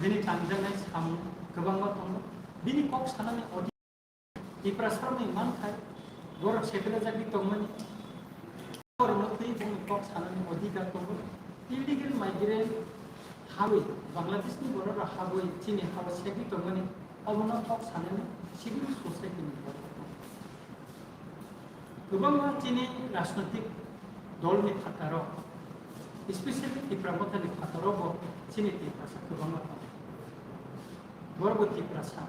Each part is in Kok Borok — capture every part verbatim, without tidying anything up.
Bini tangjaknai samung kwbangma tongo. Bini kok sanani odi-, Tiprasarokni manthai borok setrajagwi tongmani. Borokno twi bini kok sanani odhikar tongo. Illegal migrant habwi, Bangladeshni borok rok habwi chini hao segwi tongmani, obono kok sanani civil society ni borok. Kwbangma chini rajnoitik dolni phataro, especially Tipra Mothani phataro bo chini Tiprasa kwbangma tongo. Borok bo Tiprasa.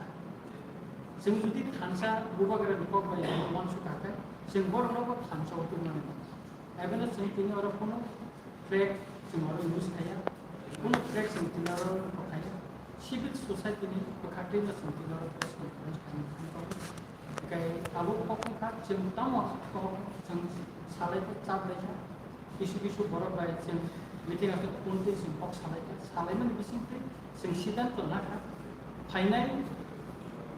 Chwng jodi thansa bubagrani kok bai uansukha khe, chwng borokno bo thansa o tubunani nangkha. Ebeno chwng tini oro phano flag chwng oro use khaiya. Kuno flag chwng tini oro rw khaiya. Civil society ni bwkhaktwi no chwng tini oro press conference khaina thangwi tongo. Hwnkhe tabuk kok wngkha chwng tamo kok chwng salai khe chap lai kha. Kisu kisu borok bai chwng meeting aswk phone twi chwng kok salai kha. Salaimani bisingtwi chwng siddhanto nakha. Phainai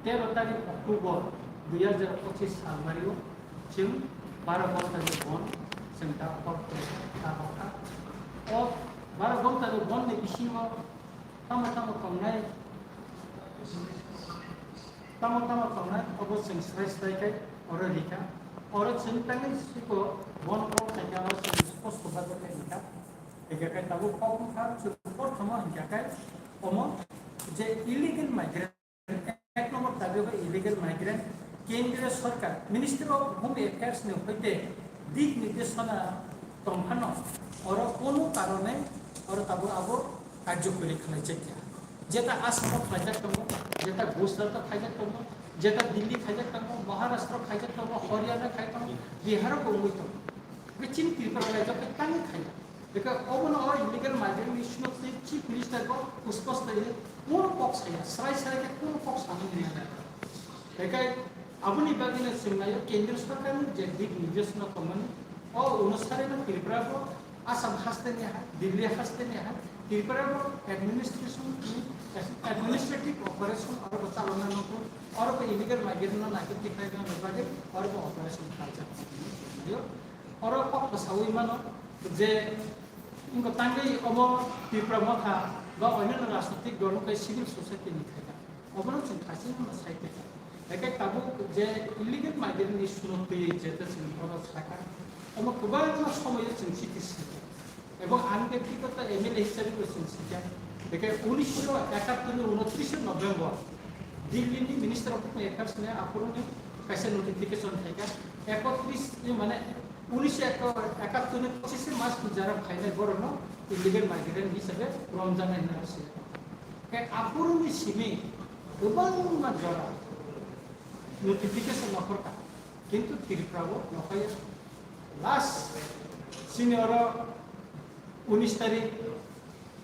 tero tarik October dui hajar pochis salbario chwng baro ghonta ni bon chwng da kok da kok kha. O baro ghonta ni bon ni bisingo tamo tamo tongnai, tamo tamo tongnai obo chwng srai srai khe oro rikha. Oro chwng tangwi siko bon kok khaikha oro chwng sposto bagwi khe rikha. Hingkha khe tabuk kok wngkha chwng prothoma hingkha khe omo je illegal migrant Ek nombor dabi o illegal migrant, kendriyo sorkar, Ministry of Home Affairs ni hoite dik nirdeshona tongphano, oro kono karone oro tabuk abo karjokori khlaijakya. Jeta Assam o khlaijak tongo, jeta Gujarat o khlaijak tongo, jeta Delhi khlaijak tongo, Maharashtra khlaijak tongo, Haryana khlaijak tongo, Bihar o bo wngwi tongo. Bechini Tripura raijak khe tangwi khlaijak. Beka obono o illegal migrant ni swnok se Chief Minister bo usposto ye kono kok saya, srai srai khe kono kok sanwi manya. Beka aboni bagwi no chwng naio kendra sorkar ni je dik nirdeshona tongmani, o onusare no Tripura bo Assam haste ni hai, Delhi haste ni hai, Tripura bo administration ni administrative operation aro bo chalona nangkho, aro bo illegal migrant no naikhe tikhlai nani bagwi aro bo operation khlaijak. Oro kok bwsaui mano je wngkha tangwi omo Tipra Motha ba onyanno rajnoitik dol wngkha civil society ni khaina. Obono chwng khaisingno sai khaikha. Haikhai tabuk je illegal migrant ni sunok twi jeta chwng bono sakha, omo kwbangma somoio chwng chiti sijak. Ebong ang bektigoto M L A hisabe bo chwng sijak. Haikhai unisho ekattor ni unotris November Delhi ni Minister of Home Affairs ni aphuru ni kaisa notification khaikha. Ekotris ni mane unisho ekattor ni pochis mas ni jara phainai borokno illegal migrant hisabe romjaknai hinwi se. Khe aphuru ni simi kwbangma jora notification nokhorkha, kintu Tripura o nokhaya. Last sini oro unis tarik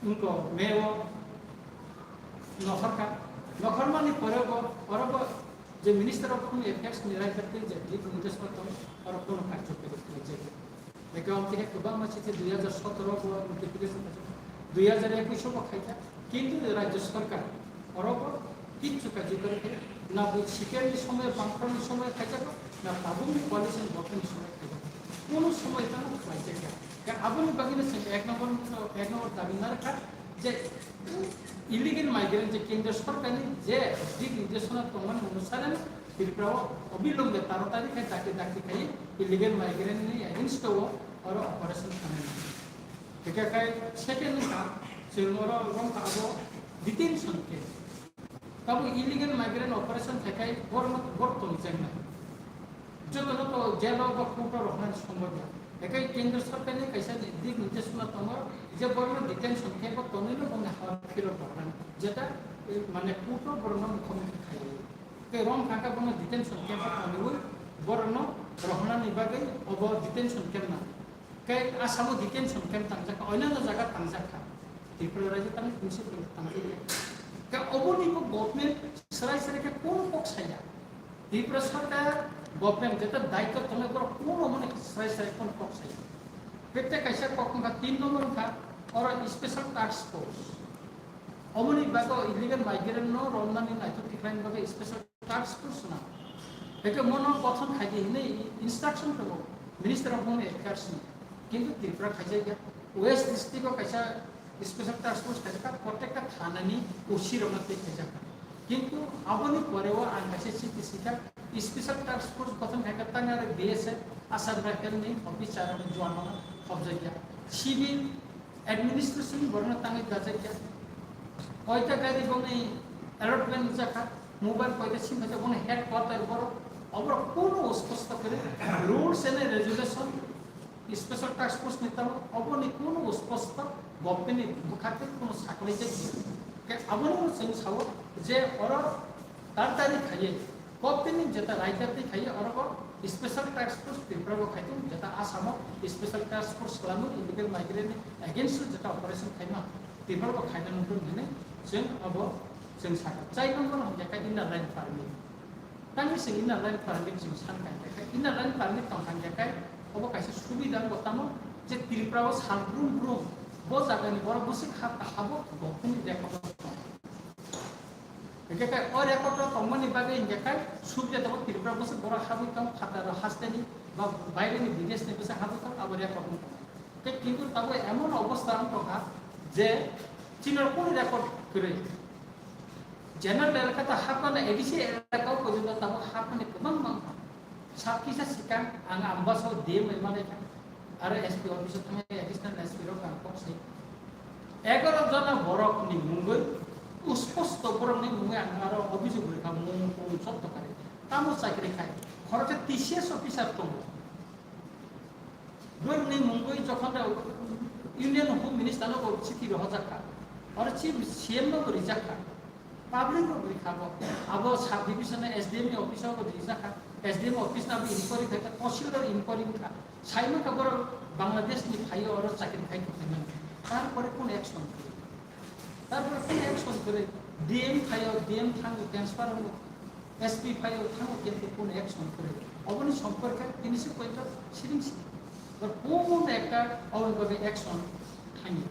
wngkha May o nokhorkha. Nokhormani pore bo oro bo je Minister of Home Affairs ni raida tei je dik nirdeshona tong oro kono karjokori khlaijak. Eke ong tini kwbangma site dui hajar sotoro bo notification khaijak, dui hajar ekush bo khaijak, kintu rajya sarkar oro bo kichu kaijak khe na bo C P M ni somoy, Bamfront ni somoy khaijak, na tabuk ni coalition government ni somoy khaijak, kono somoy tamo khlaijak ya. Khe aboni bagwi no chwng ek nombor, ek nombor dabi narwkha je illegal migrant je kendra sarkar ni je dik nirdeshona tongmani onusare Tripura o obilombe taro tari khai dakti dakti khai illegal migrant ni against o oro operation khanai. Hingkhe khai second wngkha chwng oro wngkha abo detention camp. Tamo illegal migrant operation khai khai borok borok tongwi jaknai. Jotono to jail o ba court o rohornani somoi ya. Hingkhe kendra sarkar ni kaisa dik nirdeshona tongo je borokno detention camp o tonwi no bongni ha phirok rohornani. Jeta, eh, mane court o borokno mukha mukhi khai. Tei rom kha khe bono detention camp o toniwi borokno rohornani bagwi obo detention camp nang. Tei Assam o detention camp tangjak kha, onyanno jaga tangjak kha. Tripura rajyo tangwi tongsi tangjak kha. Tei oboni bo government srai srai khe kono kok saya. Tripura sarkar government jeta daityo tongnai borok kono mani srai srai kono kok saya. Tei kaisa kok wngkha tin nombor wngkha oro special task force. Omoni bagwi illegal migrant no romnani naithok tikhlaini bagwi special task force nang. Hingkhe mono gothon khaidi hinwi instruction tongo Minister of Home Affairs ni. Kintu Tripura khaijakya. West district o kaisa Special task force khaijak kha, protekta thanani O C rokno tei khaijak kha. Kintu aboni poreo ang kaisa chiti sikha, special task force gothon khaikha tang aro B S F, Assam Rifle ni officer aro juan no khobjakya. Civil administration borno tangwi gajakya. Koita gari bongni allotment jakha, mobile koita sim khaijak bongni headquarter borok. Oborok kono sposto kore rules and regulation Special task force ni tamo oboni kuno sposto government ni bwkhak tei kuno saklai jai. Ke aboni ulo chwng sao je oro tartari khaiye government ni jeta raidar tei khaiye oro bo special task force Tripura bo khaitung jeta Assam o special task force khlamu illegal migrant ni against o jeta operation khaima Tripura bo khaina nungkung hinwi chwng abo chwng sakha. Chai nungkung hwnkhe kha inner line permit. Tangwi chwng inner line permit chwng san kha hwnkhe, inner line permit tong kha hwnkhe, obo kaisa subida wngbo tamo je Tripura o sal brum brum bo jagani borok bwswk ha kahabo bo kunu record o tong. Hwnkhe khe o record o tongmani bagwi hwnkhe khe subida tongo Tripura bwswk borok habwi tong phataro hasteni ba baireni bideshni bwswk habwi tong abo record wng tong. Tei kintu tabuk emon obostha wng tongkha je chini rok kunu record kwrwi. General elaka ta hapmani A D C elaka o porjonto tabuk hapmani kwbang mangkha. Sak kisa sikang ang Ambasa o D M bai malaikha. Aro S P office o thangwi additional S P rok ang kok sai. Egaroh jona borok ni mungwi, usposto borok ni mungwi ang aro obhijog rwkha mung pung jotto kari. Tamo chakri khai. Khoroksa T C S officer tongo. Borokni mungwi jokhon da Union Home Minister no bo chithi rohorjak kha. Oro chief C M no bo rijak kha. Public rok rikha bo. Abo sub division S D M ni office o bo rijak kha. S D M office no abo inquiry khai kha, tahsildar inquiry wngkha. Saimang kha borok Bangladesh ni phaiwi oro chakri khai tongkha. Tarpore kono action kwrwi. Tarpore kono action kwrwi. D M phaio, D M thango, transfer wngo. S P phaio, thango, kintu kono action kwrwi. Oboni somporke tini se poito siring siring. Bar kono ekta oboni bagwi action thangyo.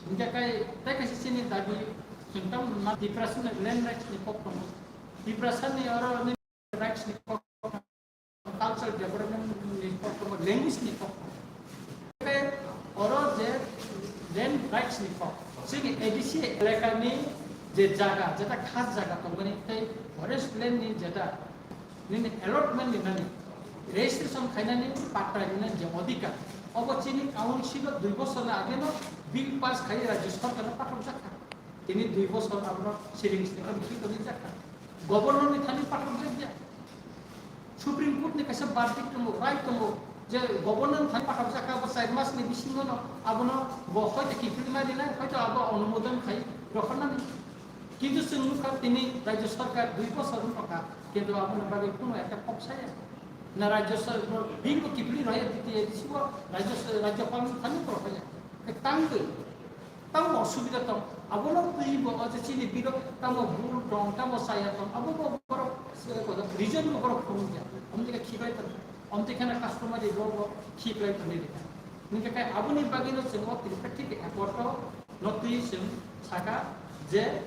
Hingke kai, tai kaisa chini dabi, chwng tamo ma Tiprasa ni land rights ni kok tongo. Tiprasa ni oro ni rights ni kok tongo, culture development ni kok tongo, language ni kok tongo. Hingke oro je land rights ni kok, chini A D C elaka ni je jaga, jeta khas jaga tongmani tei forest land ni jeta nini allotment ni nani registration khainani patta ni nani je odhikar, obo chini council o dui bosor ni age no bill pass khai Rajya Sarkar no pathak jakha. Tini dui bosor abono siring siring khe toni jakha. Governor ni thani pathak jakya. Supreme Court ni kaisa verdict tongo, right tongo, je governor thani pathak jakha bo char mas ni bisingo no abono bo hoito kiphilma rinai, hoito abo onumodon khai rokharnani. Kintu chwng nukha tini Rajya Sarkar dui bosor wngkha, kintu aboni bagwi kuno ekta kok saya. Na Rajya Sarkar bingo kiphilwi raya D T A D C o Rajya Rajyapal ni thani rokharya. Tangwi Tamo osubida tong, abono twi bo o je chini biro tamo bul tong, tamo saya tong, abo bo borok se ko reason bo borok phunukya. Omtike khibai tong, omtike na customer bo bo khibai tong ni rika. Ningke kai aboni bagino chwng o Tripartite accord o no twi chwng saka je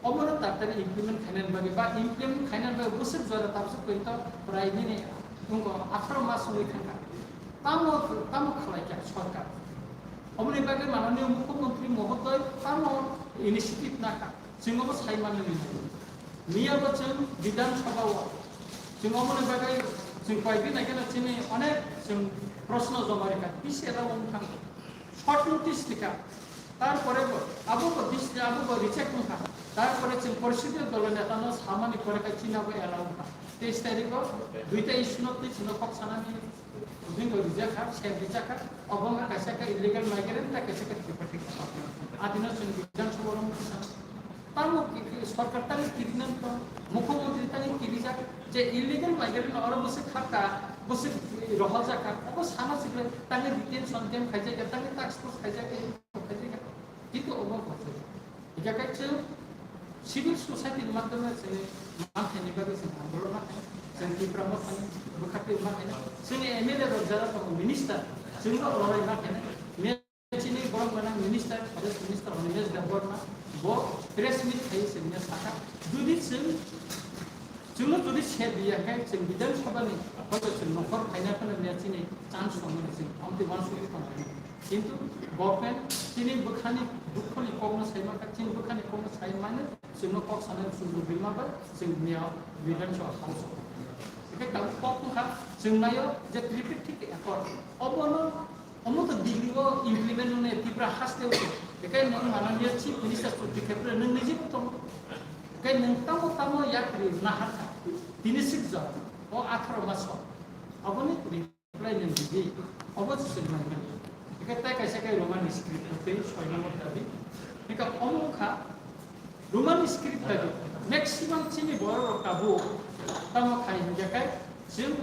obono tatari implement khainani bagwi ba implement khainani bagwi bwswk jora tabswk poito prai nini wngkha atharo mas wngwi thangkha. Tamo tamo khlai kha sorkar. Oboni bagwi mananiya mukhyamantri mohodoi tamo initiative nakha, chwng obo sai manwi nai. Miya bo chwng Bidhan Sabha o chwng oboni bagwi chwng koi din nai kheno chini onek chwng proshno joma rikha, bisi ela wng thang. Short notice rikha, tarpore bo abo bo dis abo bo reject wngkha, tarpore chwng Porishodiya Dolo neta no samani pore kha chini abo ela wngkha. Teis tarikh o duita issue no twi chwngno kok sanani. Bini rijak kha, sep rijak kha, obo wngkha kaisa khe illegal migrant, tei kaisa khe Tripartite kha. Adino chwng Bidhan Sabha o wngkha. Tamo ki, ki, sorkar tamo kirinani tong, mukhyamantri tamo kirijak, je illegal migrant no oro bwswk kha ka, bwswk rohorjak kha, obo sana sikle tamo detention camp khaijak kha, tamo task force khaijak kha, khaijak kha. Kintu obo hwnkhe. Hingkhe khe chwng civil society ni madhyome chwng manthai ni bagwi chwng andolon ma khainai, chwng Tipra Motha ni bwkhaktwi ma khainai, chwngni M L A rok jara tongo minister, chwngno rohorwi ma khainai. Chini borok gwnang minister, forest minister Animesh Debbarma bo press meet khai chwngno sakha, jodi chwng, chwngno jodi se biya khe chwng Bidhan Sabha ni hoito chwng nokhor khaina phano chini chance tongmani chwng amtwi uansukwi tongmani. Kintu government chini bwkhani dukhoni kokno sai mankha, chini bwkhani kokno sai mani chwngno kok sanani chwngno bima bai chwng miya Bidhan Sabha House. Eke tabuk kok wngkha chwng nayo je tripartite accord. Obono, omo to Delhi o implement wngya Tripura haste o. Eke nwng mananiya Chief Minister Chudri Khetre nwng niji bo tongo. Eke nwng tamo tamo yakri naharkha. Tini sikjak o atharo maso. Oboni Reply nang di, obo se soi nang. Eke tai kaisa kai Roman script tei soi nang dabi. Eka omo kha Roman script dabi. Maximum chini borok rok tabuk tamo khai hingya kai chwng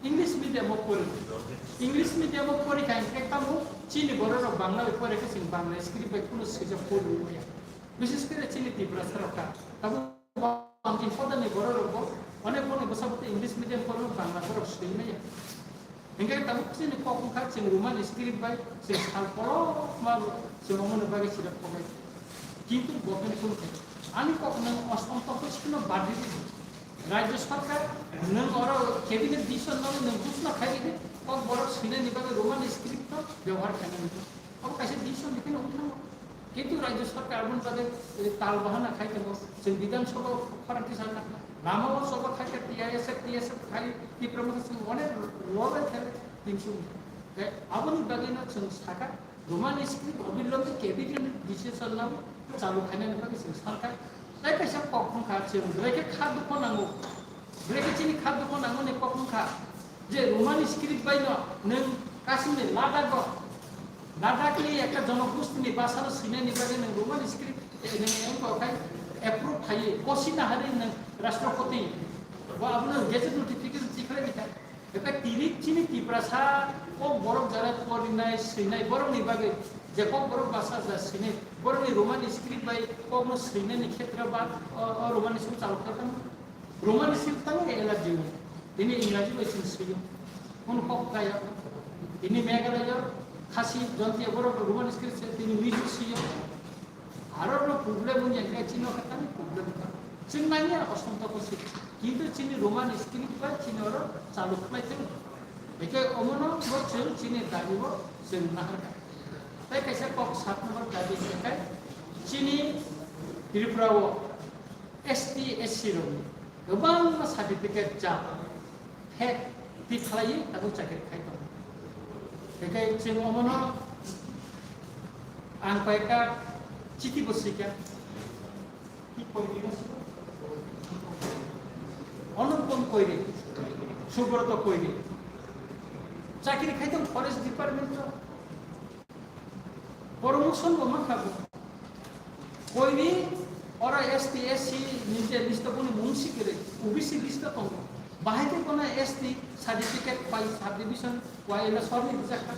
English medium o pori. English medium o pori khai hingke tamo chini borok rok Bangla bai pori khe chwng Bangla script bai kuno swijak pori ya. Bises kore chini Tiprasa rok kha. Tabuk Ang important ni borok rok bo, onek borok ni bwsa bo English medium porno Bangla borok swi maya. Hingke tabuk chini kok wngkha chwng Roman script bai chwng sal kolokma chwng omo ni bagwi sida kobai. Kintu bo khe phone khe. Ani kok nang ostom tokto chikno badi di. Rajya sarkar nang oro cabinet decision nang nang ghosna khai di kok borok swinani bagwi Roman script no byabohar khainani. Obo kaisa decision ni phano wng thango. Kintu Rajya Sarkar aboni bagwi, eh, tal bahana khai tongo. Chwng Bidhan Sabha o khorang kisa na, lama o choba khai khe T I S F, T S F khai Tipra Motha chwng onek lorry khai tinsuk. Tei aboni bagwi no chwng saka Roman script obilong khe cabinet decision nang chalu khainani bagwi chwng sarkar. Tei kaisa kok wngkha chwng bwlai khe kha dukho nango. Bwlai khe chini kha dukho nango ni kok wngkha. Je Roman script bai no nwng Kashmir Ladakh o, Ladakh ni ekta jonogosti ni basa no swinai ni bagwi nwng Roman script, eh, nwng wngkha khai approve khai kosi na hari nwng Rashtrapati bo abono gazette notification tikhlai ni kha. Eka tini chini Tiprasa o borok jara porinai swinai borok ni bagwi je kok borok basa ja swinai borok ni Roman script bai kok no swinai ni khetra ba o, o Roman script chalo kha. Roman script tamo allergy o. Tini Engraji bai chwng swiyo. Kono kok kaya. Tini Meghalaya, Khasi, Jaintia borok Roman script se tini Mizo swiyo. Aro no problem wngya khe chini o khatani problem ka. Chwng nangya ostom toko se. Kintu chini Roman script bai chini oro chalu khlai tong. Eke omono bo chwng chini dabi bo chwng nahar ka. Tai kaisa kok sat number dabi khe kai chini Tripura o S T, S C rokni kwbangma certificate jak fake twi khlaiwi tabuk chakri khai tongo. Hinkhe chwng omono ang koi ekta chiti bo swikha. Anupam Koire, Subroto Koire. Chakri khai tongo forest department o. Promotion bo mankha bo. Koini oro S T, S C ni je list o boni mung sikiri, O B C list o tongo. Bahai khe kono S T certificate pai subdivision wai elo sorni bijak kha.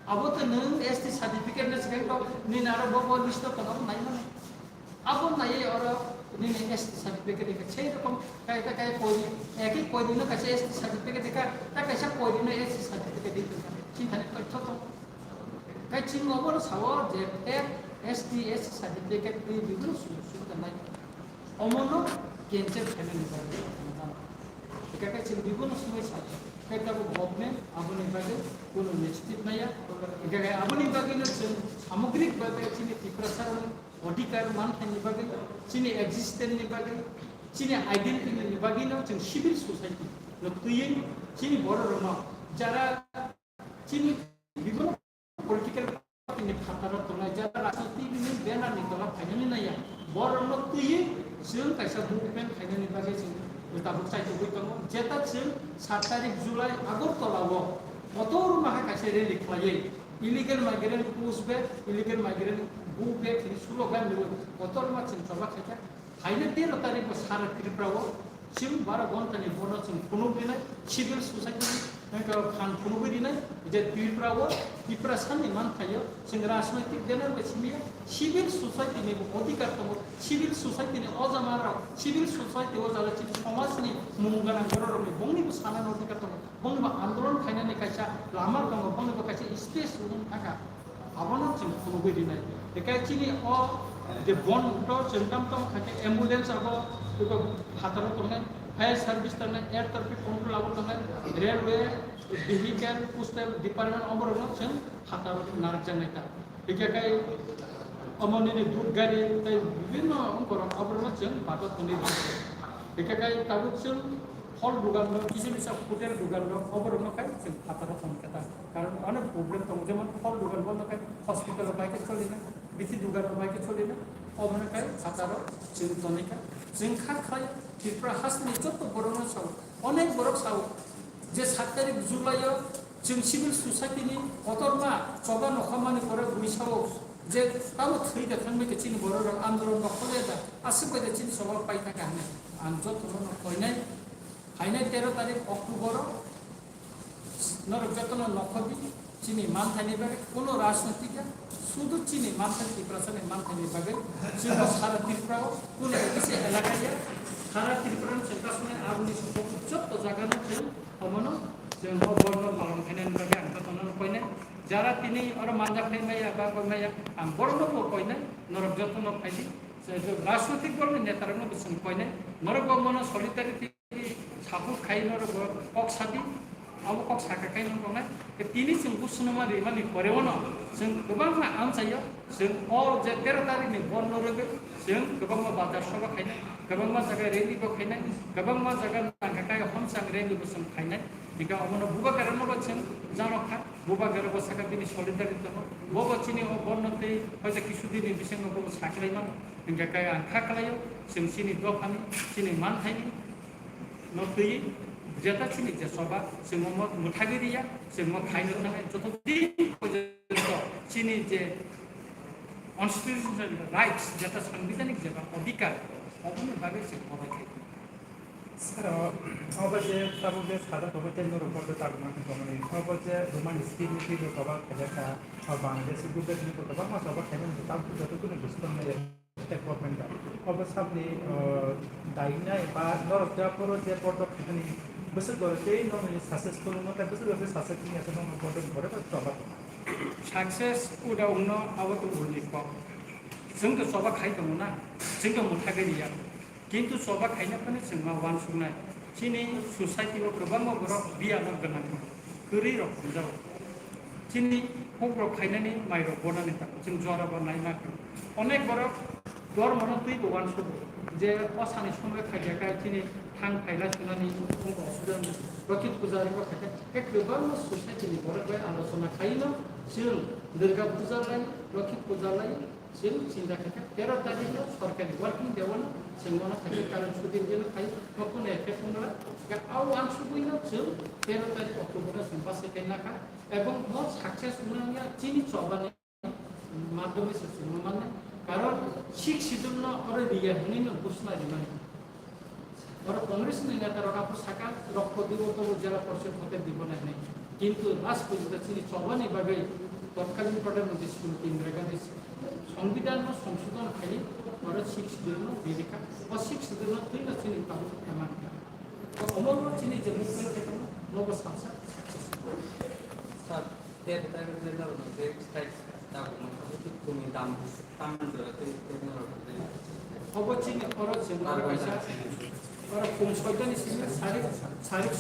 Abo to nwng S T certificate na sikang to nini aro bo bo list o tongo, abo nai mano. Abo nai oro nini S T certificate ka sei rokom kai kai kai koi, eki koi dino kaisa S T certificate ka, ta kaisa koi dino S T certificate di ka. Chini thani koi thoto. Kai chini obo no sao je fake S T, S C certificate ni bibino sunu sunu nai. Omono cancel khainani bagwi. Eka kai chini bibino sunu sa. Kai tabo government aboni bagwi kono initiative naya. Eka kai aboni bagwi no chini samogrik bagwi chini Tiprasa rok odhikar manthai ni bagwi, chini existence ni bagwi, chini identity ni bagwi no chwng civil society no twiwi chini borok rok no jara chini bibino political party ni phataro tongnai jara rajniti ni banner ni tola phainani naya borok no twiwi chwng kaisa movement khainani bagwi chwng tabuk chaitugwi tongo. Jeta chwng sat tarik July Agartala o kotor maha kaisa rally khlaiwi illegal migrant push back, illegal migrant go back hini slogan rwi kotorma chwng choba khaikha. Haino tero tarikh bo sara Tripura o chwng baro ghonta ni bono chwng phunuk rinai civil society ni, eh, phan phunugwi rinai je Tripura o Tiprasa ni manthaio chwng rajnoitik dena bai simi civil society ni bo odhikar tongo, civil society ni o jama rok, civil society o jala chini somaj ni mung gwnang borok rok ni bongni bo sana ni odhikar tongo. Bongni bo andolon khainani kaisa lama tongo, bongni bo kaisa space wng thaka. Abono chwng phunugwi rinai. Tei chini o je bon to chwng tam tamo kha khe ambulance abo eko phataro tongnai, fire service tongnai, air traffic control abo tongnai, railway, vehicle, postal department oborokno chwng phataro narwkjaknai ta. Hikhe khai omo nini dud gari tei bibhinno ongkorok oborokno chwng bator thwngwi rwkha. Hikhe khai tabuk chwng phol dugan rok, kisa kisa hotel dugan rok oborokno khai chwng phataro thwngkha ta. Karon onek problem tongo, jemon phol dugan bondo khai hospital o bai khe choli na, bithi dugan o bai khe choli na, obono khai phataro chwng tonwi kha. Chwng kha khai Tripura hasteni joto borokno sao, onek borok sao, je sat tarik July o chwng civil society ni kotorma choba nokha mani pore bui sao je tamo thwi da thangbai khe chini borok rok andolon rok khole da aswk bai da chini choba pai thaka hwnwi ang joto no koinai phainai tero tarik October o norok joto no nokhordi chini manthaini bagwi kuno rajnotik ya sudu chini manthai Tiprasa ni manthaini bagwi chini sara Tripura o kuno kisi elaka ya sara Tripura ni chwng kasonai aboni sukok joto jaga no chwng Omono chwng o borno palong khainani bagwi ang jotono koinai. Jara tini oro manjak phai maya ba koi maya, ang borokno bo koinai, norok jotono phaidi. Rajnotik dol ni neta rokno bo chwng koinai. Norok bo mono solidarity support khai norok bo kok sadi. Abo kok saka khai nang tongnai. Tini chwng busuno ma rimani pore ono chwng kwbangma amchaio. Chwng o je tero tarikni borno rwgwi chwng kwbangma bazar soba khainai, kwbangma jaga rally bo khainai, kwbangma jaga nangkha kaya homsang rally bo chwng khainai. Hingkhe omono bubagra nogo chwng janokha, bubagra bo saka bini solidarity no, bobo chini o borno tei hoite kisu dini bisingo bobo saklai mano. Hingkhe kaya ang kha khlaio, chwng chini dophani, chini manthaini, no twi jeta chini je choba chwng omo mwthagwi riya, chwng omo khaino thangnai joto din porjonto chini je constitutional rights, jeta sangbidhanik jeta odhikar, oboni bagwi chwng obai khai. Sir, obo je tabuk je sada tobo tei norok bordo tabuk ma tongmani, obo je Roman script ni twi bo choba khaijak kha, Bangladesh ni gubet ni bo kwbangma choba khaimani, tabuk joto kunu buji tongmani. Development da. Obo sabni, uh, dainai ba norok ja poro je bordo khaimani bwswk gore tei nokni successful wngma tei bwswk gore success wngya khe nokni bordo ni pore ba choba. Success uda wngno abo to ulni kok. Chwng to choba khai tongo na, chwng to mwthagwi riya. Kintu choba khaina phano chwng ma uansuknai. Chini society o kwbangma borok biyano gwnang, kwrwi rok hamjao. Chini huk rok khainani mai rok bonani ta chwng jora bo naima khe. Onek borok dormo no twi bo uansugo je o sani somoi khaijak khe chini thang phaila sunani wngkha osubida wngkha. Lokhi puja ri bo khaikhe kwbangma society ni borok bai alochona khaino chwng Durga puja lai, Lokhi puja lai, Chwng chinta khe tero tarikh no sorkari working day o no chwng bono khe current shooting je no khai no kunu effect wng la. Ga au ang subui no chwng tero tarikh October no chwng bus khe nakha ebong no success wng ya chini choba ni madhyome se chwng mannai. Karon sixth schedule no oro riya hinwi no busna rimani. Oro Congress ni neta rok aphuru saka rokho dibo tobo jela porishod hote dibo na hinwi. Kintu last porjonto chini chobani bagwi totkalin Pradhan Mantri Srimati Indira Gandhi Songbidan no songsodhon khai oro sixth schedule no ririkha. O sixth schedule no twi no chini tabuk eman kha. To omo no chini je movement khe tongmo nobo salsa success. Sir, ter ter ter no je strike tabuk no kami dam Obo chini oro chwng oro kaisa, oro khum soitani simi sarik, sarik,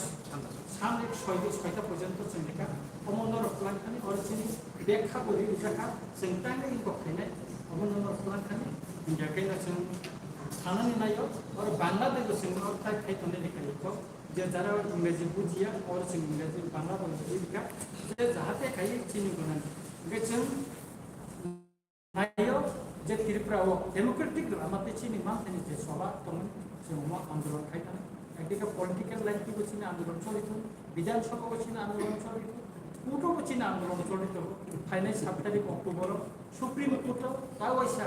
samrik soita, soita porjonto chwng rikha. Omo norok twlang thani oro chini bag kha bo ri rijak kha, chwng tangwi kok khainai. Omo norok twlang thani, hingkhe khe no chwng sanani naio, oro Bangladesh bo chwng oro tai khai tongnai rikha iko. Je jara Engraji bujiya, oro chwng Engraji, Bangla bo ri rikha. Je jahate khai chini gwnang. Hingkhe chwng Naio je Tripura o democratic lama tei chini manthani je choba tongmani chwng omo andolon khai thani. Ekdike political line twibo chini andolon choli tongo, Bidhan Sabha o chini andolon choli tongo, court o bo chini andolon choli tongo. Phainai sat tarik October o Supreme Court o ta waisa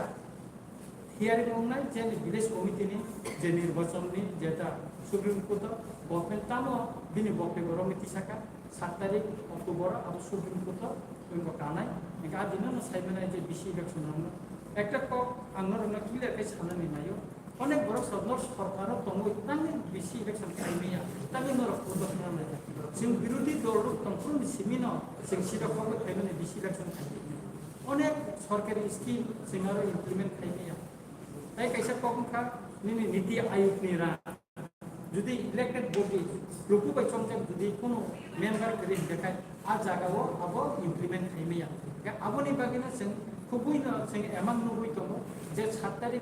hearing wngnai je village committee ni je nirbachon ni jeta Supreme Court o government tamo bini bokhe borok ni tisaka. Sat tarik October abo Supreme Court o wngkha kanai. Hingkhe a dino no sai manai je bisi election rokno. Ekta kok ang norokno clear khe sanani naio. Onek borok sa nor sorkar o tongwi tangwi bisi election khai maya. Tangwi norok purbo khna lai. Chwng birodhi dol rok tongphuru ni simi no chwng sida kok khai mani bisi election khai maya. Onek sorkari scheme chwng aro implement khai maya. Tai kaisa kok wngkha nini Niti Aayog ni rang. Jodi elected body luku bai chongjak jodi kono member kwrwi hingkhe khai a jaga o abo implement khaimaya. Hingkhe aboni bagwino chwng khubui no chwng emang nugui tongo je sat tarik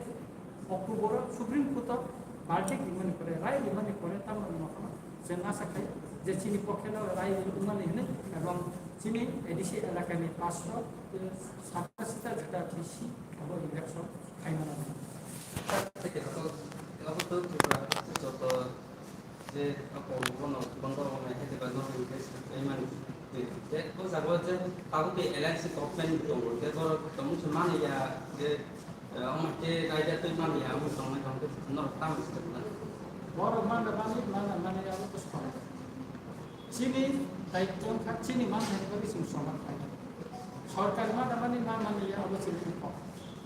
October o Supreme Court o verdict rimani pore, rai rimani pore tamoni mokhano chwng asa khai je chini pokhe no rai rimani hinwi ebong chini A D C elakani paanch sho satasita jeta B C abo election khaimano. Joto je ako bono bangor bono hete ba no invest kaiman de. Je o jago je tabuk ke alliance government tongo, je borok tongmung se mani ya, je, eh, omo ke raida twi mani ya, omo tongnai tong ke no tam se na. Borok manda mani, manda mani ya, omo ko song. Chini daityo kha, chini manthaini bagwi chwng soman khlai. Sorkar manda mani, ma mani ya, omo chini kok.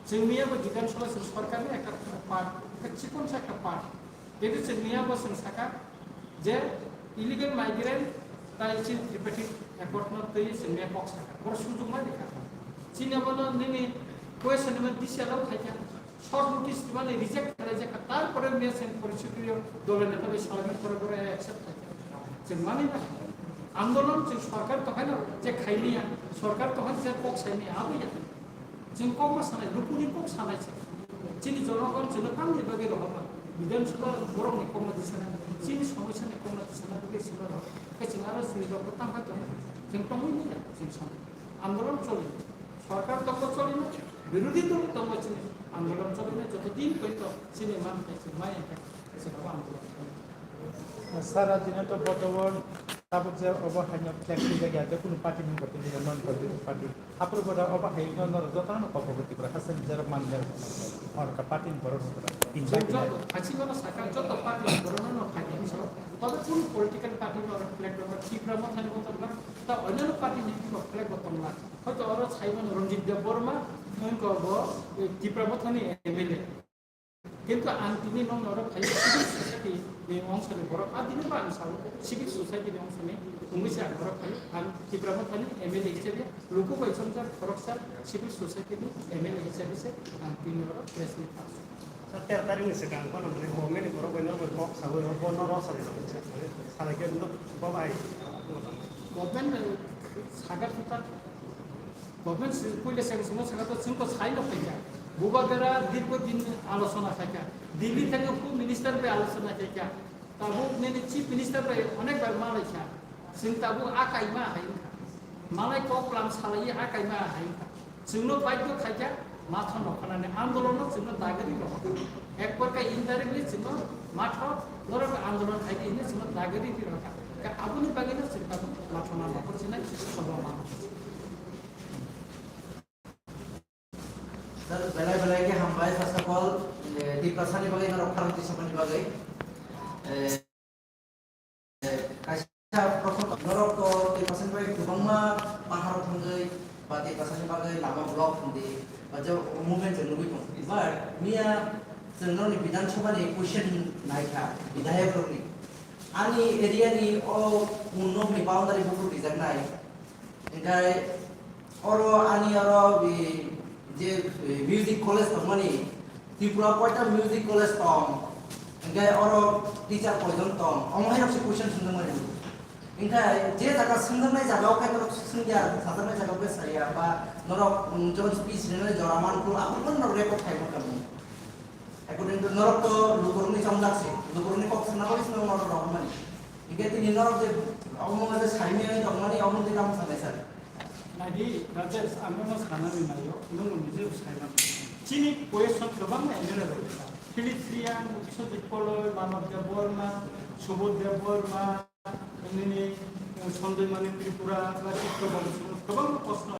Chwng miya bo Bidhan Sabha chwng sorkarni ekta part, ekta chikon sa ekta part. Jadi chwng miya bo chwng saka je illegal migrant tai chini tripartite accord no twi chwng miya kok saka. Boro sujung ma dikha. Chini abono nini question ni disi allow khai kha. Short notice ni mani reject khlai jak kha. Tarpore miya chwng porishitio dole neta bai salai pore pore accept khai kha. Chwng mani na andolon chwng sorkar to khaino je khaini ya. Sorkar to khan je kok saini abo ya. Chwng kok ma sanai, lukuni kok sanai se. Chini jonogon chwngno tamni bagwi rohorma. Bidhan Sabha borokni kokno tisana, chini somosyani kokno tisana bagwi sima rohor. Khe chwng aro chini rokno tangkha tongo. Chwng tongwi nini chwng sanai. Andolon choli. Sorkar tongo choli no, birodhi dol tongo chini. Andolon choli no joto din poito chini man khai chwng mai khai chwng abo andolon choli. Sara dino to botogon tabuk je obo haino flag twijak ya, je kunu party ni hwnba twijak ya, non political party. Aphuru boda obo hai no norok jotono no kok kok Tripura hasteni jerok man jerok. Orka party ni borok no tora. Tin bai Joto, hachimano saka joto party ni borok no no khai so. Tobe kunu political party no flag no Tipra Mothani bo tongla, ta onno party ni bo flag bo tongla. Hoito oro saimano Ranjit Debbarma, wngkha bo, eh, Tipra Mothani M L A. Kintu ang tini nokno oro phai civil society ni ongsa ni borok, a tini ba ang sao civil society ni ongsa ni wngwi se ang oro phai, ang Tipra Mothani M L A hisabe luku bai chongjak khoroksa civil society ni M L A hisabe se ang tini oro press meet pass. Sir, ter tarik ni swkang bono mane government ni borok bai norok bai kok sawi bono rw sari rok salai khe bo bai. Government, eh, sagar thita Government si puila seng simo saka to chwng to sai no khaikha. Bubagra dirgo din alochona khaikha. Delhi thangwi Home Minister bai alochona khaikha. Tabuk nini Chief Minister bai onek bar malaikha. Chwng tabuk a kaima hai wngkha. Malai kok lam salai a kaima hai wngkha. Chwngno baidhyo khaikha matha no khanani andolon no chwngno dagari no. Ek prokar indirectly chwngno matha norok andolon khaikha hini chwngno dagari ri rokha. Ka aboni bagwi no chwng tabuk matha no nokol sinai sobo ma. Sir, belai belai khe hambai, first of all, eh, Tiprasani bagwi norok pharang tisapani bagwi. Eh, eh, kaisa prothom norok to Tiprasani bagwi kwbangma paharo thangwi ba Tiprasani bagwi lama block hwndi ba je movement chwng nugwi tongo. But miya chwng norokni Bidhan Sabha ni question naikha bidhayok rokni. Ani area ni o mun nokni boundary buphuru rijaknai. Hingkhai oro ani oro, eh, je, eh, music college tongmani, Tripura koita music college tong, hingkhai oro teacher koijon tong, omo hai rok se question swngjakmani. Hingkhai je jaga swngjaknai jaga o khai norok swngya, sajaknai jaga o khe saya, ba norok, mm, jora speech rinani jora manpru, abo phano norok record khai mankha. According to norok to lukurokni chongjak se, lukurokni kok sana bagwi se norok rohormani. Hingke tini norok je omo je saimani tongmani omo je tamo sanai sir. Naidi, Rajesh, ang nono sanani naio, nwng nini je saiman. Chini question kwbangma M L A rok. Philip Reang, Biswajit Koloi, Manav Debbarma, Subodh Debbarma, nini, eh, Sanjoy Manik Tripura, ba Chitto Bongso, kwbangma question